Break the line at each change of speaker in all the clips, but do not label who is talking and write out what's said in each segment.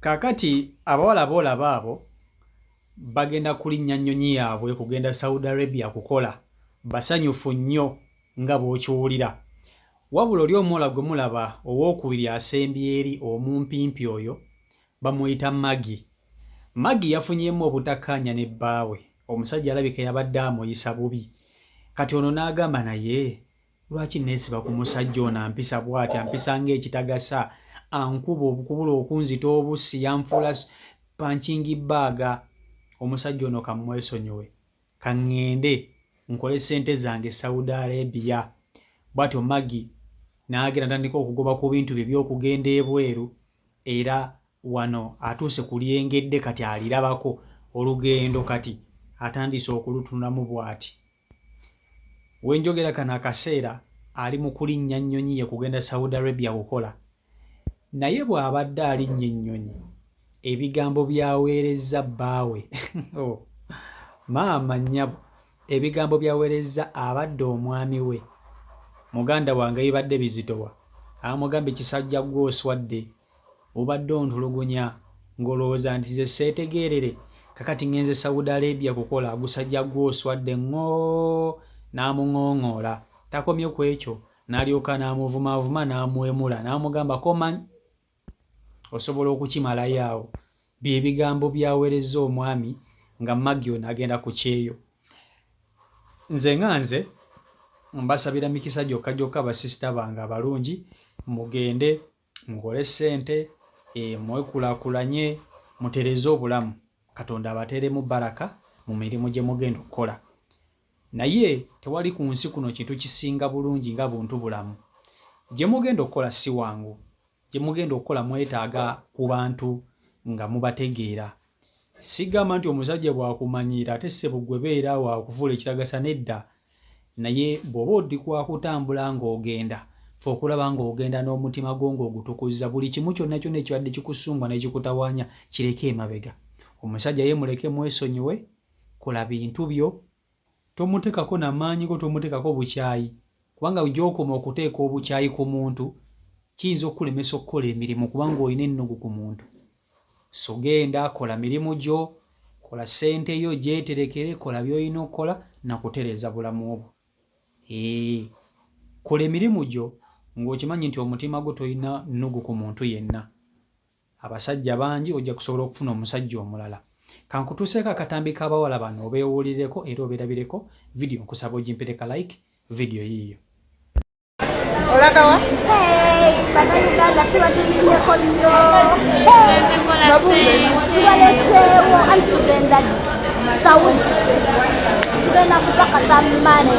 Kaakati abawala b'olaba abo bagenda kulinnya nnyonyi yaabwe kugenda Saudi Arabia kukola. Basanyufu nnyo nga bw'okiwulira. Wabula oli omuwala gwe mulaba owookubiri asembye eri omumpimpi oyo bamuyita Maggie. Maggie yafunyeemu obutakkaanya ne bbaawe. Omusajja alabika yabadde amuyisa bubi. Kati ono n'agamba naye lwaki neesiba ku musajja ono ampisa bw'ati, ampisa ng'ekitagasa, ankuba obukubula okunzita obussi, yanfuula punching bag. Omusajja ono kammwesonyiwe, kaŋŋende nkole ssente zange Saudi Arabia. Bw'atyo Maggie n'agenda n'atandika okugoba ku bintu bye by'okugenda ebweru era wano atuuse ku lyengedde kati alirabako olugendo kati atandise okulutunulamu bw'ati. We njogera kano akaseera ali mu kulinnya nnyonyi ye kugenda Saudi Arabia kukola. Naye bw'abadde alinnya ennyonyi ebigambo by'aweerezza bbaawe oh, maama nnyabo ebigambo by'aweerezza abadde omwami we muganda wange bibadde bizitowa. Amugambye kisajja ggwe oswadde obadde ontulugunya ng'olowooza nti nze seetegeerere kakati ŋŋenze Saudi Arabia kukola gusajja ggwe oswadde ŋŋoo n'amuŋooŋoola. Takomye ku ekyo n'alyoka n'amuvumaavuma n'amuwemula n'amugamba koma osobola okukimalayo awo. Bye bigambo by'aweerezza omwami nga Maggie ono agenda ku kyeyo. Nze nga nze mbasabira mikisa gyokka gyokka basisita bange abalungi mugende mukole ssente e, mwekulaakulanye mutereeze obulamu Katonda abateeremu baraka mu mirimu gye mugenda okukola. Naye tewali ku nsi kuno kintu kisinga bulungi nga buntu bulamu. Gye mugenda okukola si wangu. Gye mugenda okukola mwetaaga ku bantu nga mubategeera. Sigamba nti omusajja bw'akumanyiira ate ssebo ggwe beera awo akufuula ekitagasa nedda. Naye bw'oba odi kwakutambula ng'ogenda, fa okulaba ng'ogenda n'omutima gwo ng'ogutukuzza. Buli kimu kyonna kyonna ekibadde kikusungwa n'ekikutawaanya kireke emabega. Omusajja ye muleke mwesonyiwe, kola bintu byo, tomutekako na maanyi go, tomutekako bukyayi kubanga gy'okoma okuteeka obukyayi ku muntu kiyinza okukulemesa okukola emirimu kubanga olina ennugu ku muntu. So genda kola mirimu gyo, kola ssente yo gyeterekere, kola by'olina okukola na kutereeza bulamu bwo. Eeh, kola emirimu gyo ng'okimanyi nti omutima gwo tolina nnugu ku muntu yenna. Abasajja bangi ojja kusobola okufuna omusajja omulala. Kankutuuseeko akatambi k'abawala bano obeewulireko era obeerabireko. Vidiyo nkusaba ogimpereka like, vidiyo yiiyo.
Olagawa?
Hey, Bannayuganda tubatumiddeko nnyo. Tubaleseewo anti tugenda Saudi. Tugenda kupakasa money.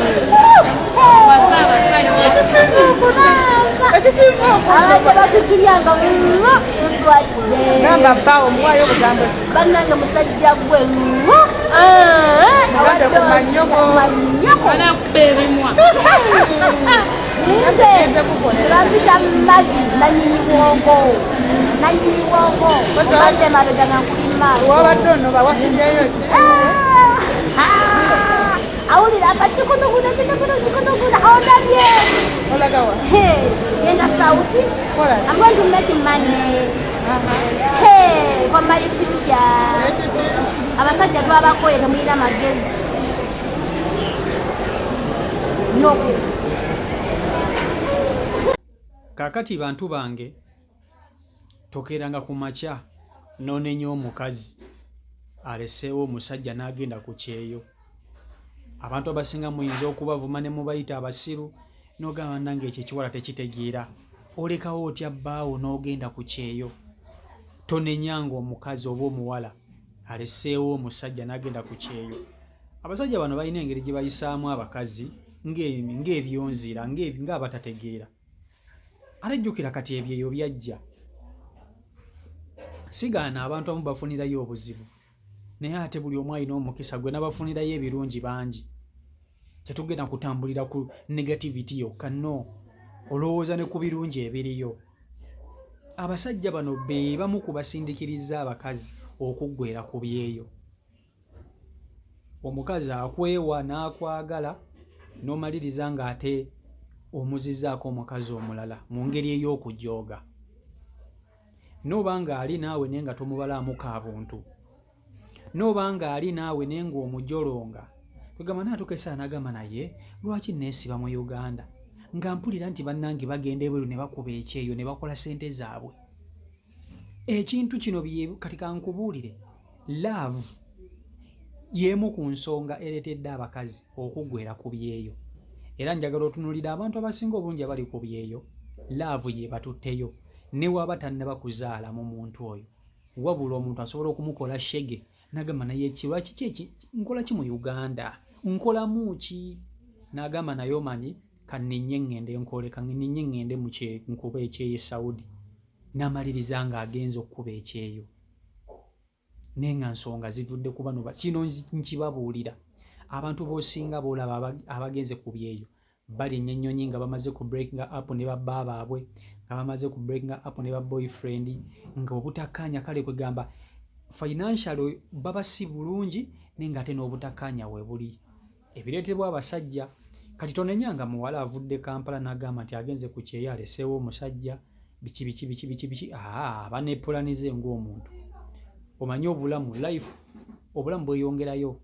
Ekisinga
Abantu batucubya nga nswadde.
Gamba bbaawo omuwaayo obugambo ki?
Bannange musajja gwe.
Mugambe ku mannyoko.
Manyoko.
Banakuba ebimwa.
Nze bampita Maggie nanyini bwongo. Nanyini bwongo. Obadde mabega nga nkuli mu maaso.
Wabadde onoba wasibyeyo ki?
Awulira akacukunuguna cukunuguna ondabye.
Olagawa?
Hey, genda Saudi.
Kola ki?
I'm going to make money. Hey, for my future.
Ekiki?
Abasajja twabakoye temulina magezi. No.
Kaakati bantu bange tokeeranga ku makya n'onenya omukazi aleseewo omusajja n'agenda ku kyeyo. Abantu abasinga muyinza okubavuma ne mubayita abasiru n'ogamba nange ekyo ekiwala tekitegeera. Olekawo otya bbaawo n'ogenda ku kyeyo? Tonenyanga omukazi oba omuwala aleseewo omusajja n'agenda ku kyeyo. Abasajja bano balina engeri gye bayisaamu abakazi ng'ebyonzira ng'abatategeera. Ate jjukira kati ebyeyo byajja. Sigaana abantu abamu bafunirayo obuzibu naye ate buli omu alina omukisa gwe n'abafunirayo ebirungi bangi. Tetugenda kutambulira ku negativity yokka no olowooza ne ku birungi ebiriyo. Abasajja bano be bamu ku basindikirizza abakazi okuggweera ku byeyo. Omukazi akwewa n'akwagala n'omaliriza ng'ate omuzizzaako omukazi omulala mu ngeri ey'okujooga. N'oba ng'ali naawe naye nga tomubalaamu ka buntu, n'oba ng'ali naawe naye ng'omujolonga, kwegamba naatuuka esaala n'agamba, naye lwaki neesiba mu Uganda nga mpulira nti bannange bagenda ebweru ne bakuba ekyeyo ne bakola ssente zaabwe. Ekintu kino kati kankubuulire, love y'emu ku nsonga ereetedde abakazi okuggwera ku byeyo. Era njagala otunuulira abantu abasinga obungi abali ku byeyo, love yebatutteyo ne waba tannaba kuzaala mu muntu oyo, wabula omuntu asobola okumukola shege nagamba, naye ki lwaki ki nkola ki mu Uganda, nkolamu ki? N'agamba, naye omanyi, kanninye ŋŋende nkole, kanninye ŋŋende mu nkuba ekyeyo e Saudi. N'amaliriza ng'agenze okukuba ekyeyo, naye nga nsonga zivudde ku bano. Kino nkibabuulira, abantu b'osinga boolaba abagenze ku byeyo balinnya ennyonyi nga bamaze ku breaking up ne babba baabwe, nga bamaze ku breaking up ne ba boyfriend, nga obutakkaanya, kale kwegamba financial baba si bulungi, naye ng'ate n'obutakkaanya we buli ebireetebwa abasajja. Kati tonenyanga muwala avudde Kampala n'agamba nti agenze ku kyeyo aleseewo omusajja, biki biki biki biki biki. Aa, aba nepulanize ng'omuntu omanyi obulamu, life, obulamu bweyongerayo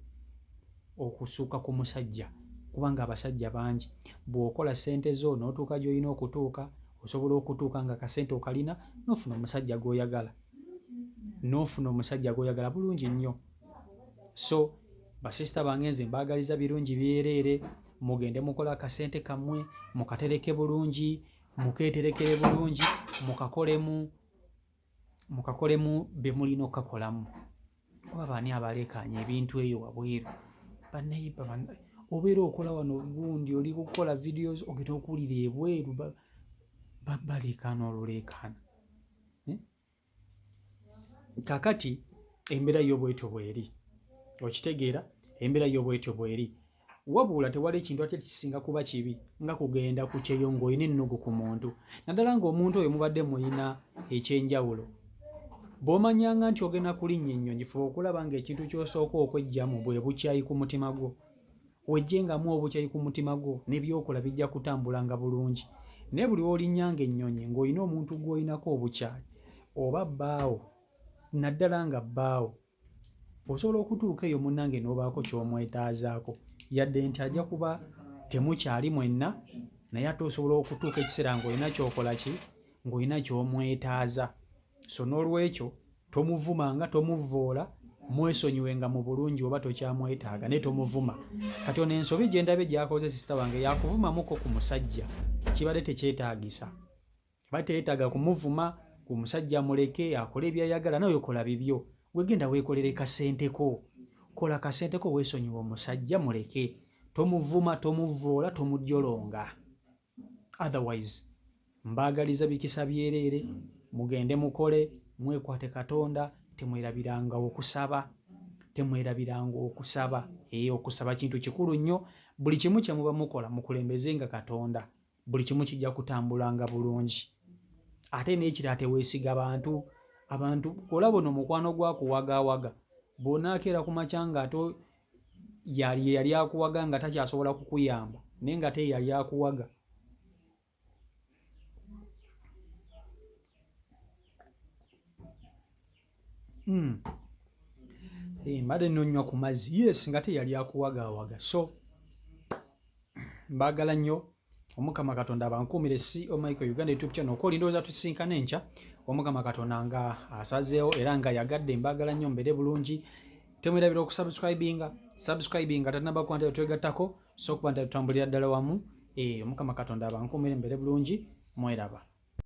okusuuka ku musajja, kubanga abasajja bangi. Bw'okola ssente zo n'otuuka gy'olina okutuuka, osobola okutuuka nga kasente okalina n'ofuna omusajja gw'oyagala, n'ofuna omusajja gw'oyagala bulungi nnyo. So basisita bange, nze mbaagaliza birungi byereere. Mugende mukola akasente kammwe, mukatereke bulungi, mukeeterekere bulungi, mukakolemu, mukakolemu bye mulina okukakolamu. Oba baani abaleekaanya ebintu eyo wabweru? Baneiba, obeera okola wano gundi, oli kukola videos, ogenda okuwulira ebweru baleekaana oluleekaana, eh? Kakati embeera yo bwetyo bweri, okitegeera? Embeera yo bwetyo bweri. Wabula tewali ekintu ate kisinga kuba kibi nga kugenda ku kyeyo ng'olina ennugu ku muntu, naddala ng'omuntu oyo mubadde muyina ekyenjawulo. Bw'omanyanga nti ogenda kulinnya ennyonyi, fuba okulaba ng'ekintu ky'osooka okweggyamu bwe bukyayi ku mutima gwo. Wejjengamu obukyayi ku mutima gwo, n'ebyokola bijja kutambulanga bulungi. Naye buli w'olinnyanga ennyonyi ng'olina omuntu gw'olinako obukyayi oba bbaawo, naddala nga bbaawo, osobola okutuuka eyo munnange n'obaako ky'omwetaazaako, yadde nti ajja kuba temukyali mwenna, naye ate osobola okutuuka ekiseera ng'olina ky'okola ki, ng'olina ky'omwetaaza. So n'olwekyo tomuvumanga, tomuvvoola, mwesonyiwenga mu bulungi oba tokyamwetaaga, naye tomuvuma. Kati ono ensobi gye ndabye gy'akoze sisita wange yakuvumamuko ku musajja, kibadde tekyetaagisa, bateetaaga kumuvuma ku musajja. Muleke akole byayagala, nawe kola bibyo. Wegenda weekolere kasenteko, kola kasenteko, weesonyiwe omusajja, muleke, tomuvuma, tomuvvoola, tomujolonga. Otherwise mbaagaliza bikisa byereere. Mugende mukole, mwekwate Katonda, temwerabiranga okusaba, temwerabiranga okusaba. Ee, okusaba kintu kikulu nnyo. Buli kimu kye muba mukola, mukulembezenga Katonda, buli kimu kijja kutambulanga bulungi. Ate n'ekirala, teweesiga bantu. Abantu olaba ono mukwano gwakuwagawaga, bw'onaakeera ku makya nga ate yali yali akuwaga nga takyasobola kukuyamba, naye nga te yali akuwaga. Mbadde nonywa ku mazzi. Yes, nga te yali akuwagawaga. So mbaagala nnyo, Omukama Katonda abankuumire. Si Michael Uganda YouTube channel okwoli, ndowooza tusinkane enkya, Omukama Katonda nga asazeewo era nga yagadde. Mbaagala nnyo, mbeere bulungi. Temwerabira okusubscribinga, subscribinga tatanaba kuba nti twegattako, so okuba nti tutambulira ddala wamu. Omukama Katonda abankuumire, mbeere bulungi, mweraba.